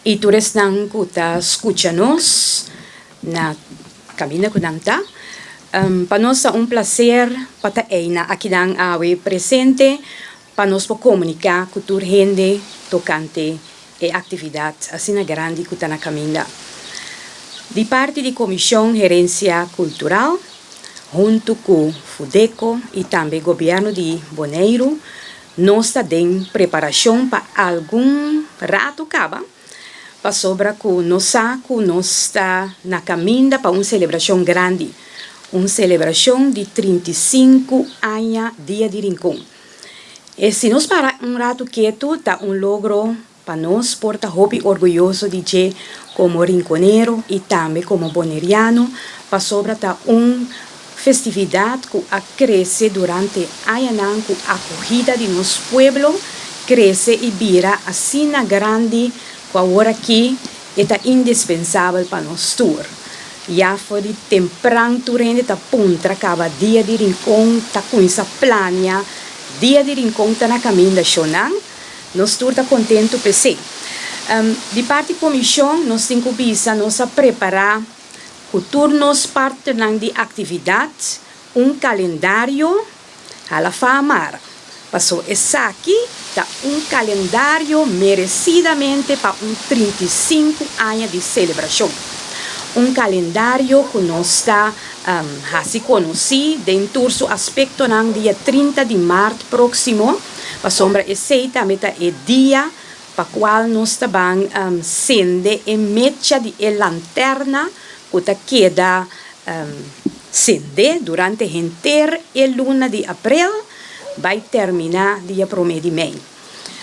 I tur esnan ku ta skucha nos na kaminda ku nan ta. Pa nos ta un plaser pa ta eina akinan awe presente pa nos por komuniká ku tur hende tokante e aktividat asina grandi ku ta na kaminda. Di parti di Komishon Herensia Kultural huntu ku Fudeko i tambe Gobièrnu di Boneiru Nos ta den preparashon pa algun ratu kaba, pasobra ku nos sa ku nos ta na kaminda pa un selebrashon grandi, un selebrashon di 35 aña Dia di Rincon. E si nos para un ratu ketu ta un logro Pa nos por ta hopi orguyoso di dje komo rinkonero i tambe komo boneriano, pasobra ta un festividat ku a krese durante añanan ku akohida di nos pueblo krese i bira asina grandi ku aworakí e ta indispensabel pa nos tur. Ya for di tempran tur hende ta puntra kaba Dia di Rincon ta kuminsá plania, Dia di Rincon ta na kaminda shonnan. Nos tur ta kontentu p'esei. Di parti komishon nos tin ku bisa nos a prepará ku tur nos partnernan di aktividat un kalendario hala fa mara. Paso esaki ta un kalendario meresidamente pa un 35 aña di selebrashon. Un kalendario ku nos ta hasi konosí den tur su aspektonan dia 30 di mart próksimo. Pasobra esei tambe ta e dia pa kual nos ta ban sende e mecha di e lanterna ku ta keda sende durante henter e luna di aprel bai terminá dia promé di mei.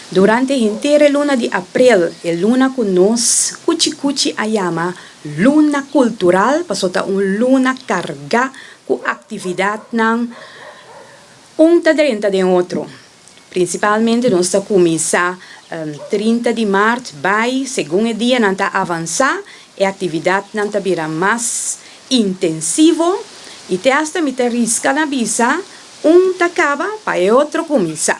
Durante henter e luna di aprel, e luna ku nos kuchi kuchi a yama luna kultural pasobra ta un luna kargá ku aktividatnan. Un ta drenta den otro. Prinsipalmente nos ta kuminsá 30 di mart bai, segun e dianan ta avansá, e aktividatnan ta bira mas intensivo i te asta mi ta riska na bisa un ta kaba pa e otro kuminsá.